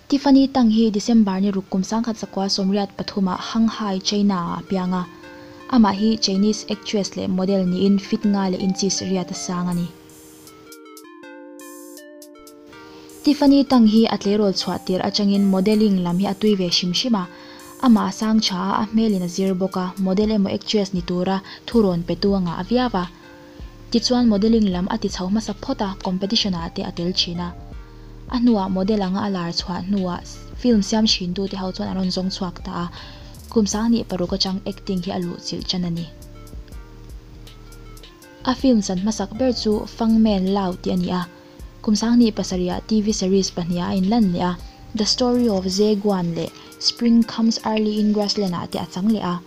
Tiffany Tang hi December ni ruk kum 1983 ah Hanghai, China ah a piang a. Amah hi Chinese actress leh model niin feet nga leh inches riat a sang a ni. Tiffany Tang hi a tleirawl chhuah tir atangin modelling lam hi a tui ve hrim hrim a. Amah a sang tha a, a hmelin a zir bawk a, model emaw actress ni tura thurawn petu a ngah viau a. Tichuan modelling lam a ti chho hmasa phawt a, competition ah te a tel thin a. A hnuah model anga a lar chhuah hnuah film siam thin tu te ho chuan an rawn zawng chhuak ta a, kum 2006 atang acting hi a luh chilh tan a ni. A film chan hmasak ber chu Fang Men Lao tih a ni a, kum 2007 ah TV series pahnih ah a inlan leh a, The Story of Ze Guan leh Spring Comes Early in Grassland ah te a chang leh a.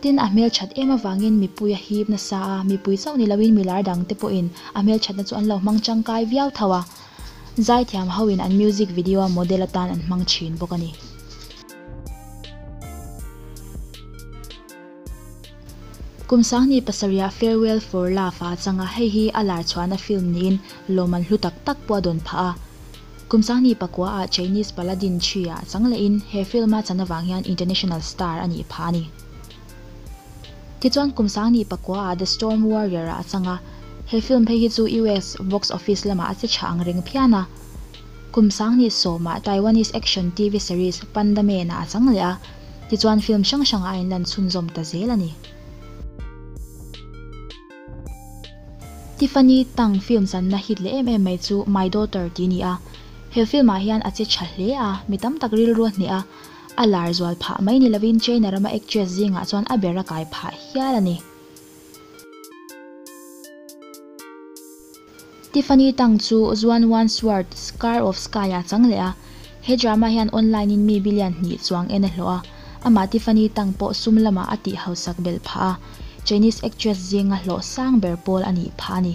Tin, a hmelthat em avangin mipui a hip nasa a, mipui chauh ni loin milar dangte pawhin a hmelthatna chu an lo hmang tangkai viau tho a. Zaithiam hoin an music video a model atan an hmang thin bawk a ni. Kum 2007 ah Farewell for Love ah a chang a, hei hi a lar chhuahna film niin lawmman hlu tak tak pawh a dawn phah a. Kum 2009 ah Chinese Paladin Chi ah chang lehin he film a chan avang hian international star a nih phah a ni. Tichuan kum 2009 ah The Storm Warrior ah a chang a, he film phei hi chu US box office lamah a che tha ang reng phian a. Kum 2010 ah Taiwanese action TV series Panda Man ah a chang leh a, tichuan film hrang hrangah a inlan chhunzawm ta zel a ni. Tiffany Tang film channa hit leh em em mai chu My Daughter tih a ni a. He film ah hian a che tha hle a, mi tam tak rilru a hneh a, a lar zual phah mai ni lovin China rama actress zingah chuan a ber a kai phah hial a ni. Tiffany Tang chu Zuan Wan Sword, Scar of Sky ah chang leh a. He drama hian online in mi billion hnih chuang en a hlawh a, amah Tiffany Tang pawh sum lamah a tih hausak belh phah a, Chinese actress zinga hlawh sang ber pawl a nih phah a ni.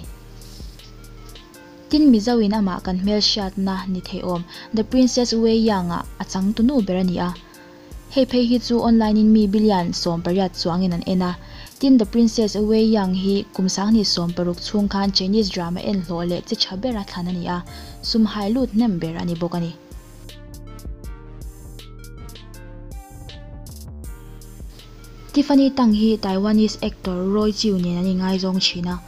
Tin Mizo in amah kan hmelhriatna ni theiawm The Princess Wei Yang ah a changtunu ber a ni a. Hei phei hi chu online in mi billion 18 chuangin an en a. Tin The Princess Wei Yang hi kum 2016 chhung khan Chinese drama en hlawh leh che tha ber a thlan a ni a, sum hai lut hnem ber a ni bawk a ni. Tiffany Tang hi Taiwanese actor Roy Chiu nen an ingaizawng thin a,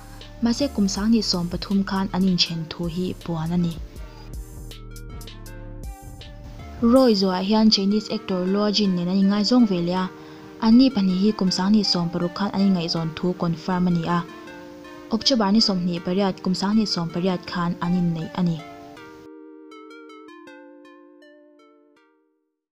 mahse kum 2013 khan an inthen thu hi puan a ni. Roy zuah hian Chinese actor Luo Jin nen an ingaizawng ve leh a, anni pahnih hi kum 2016 khan an inngaihzawn thu confirm a ni a. October ni 28 kum 2018 khan an inneih a ni.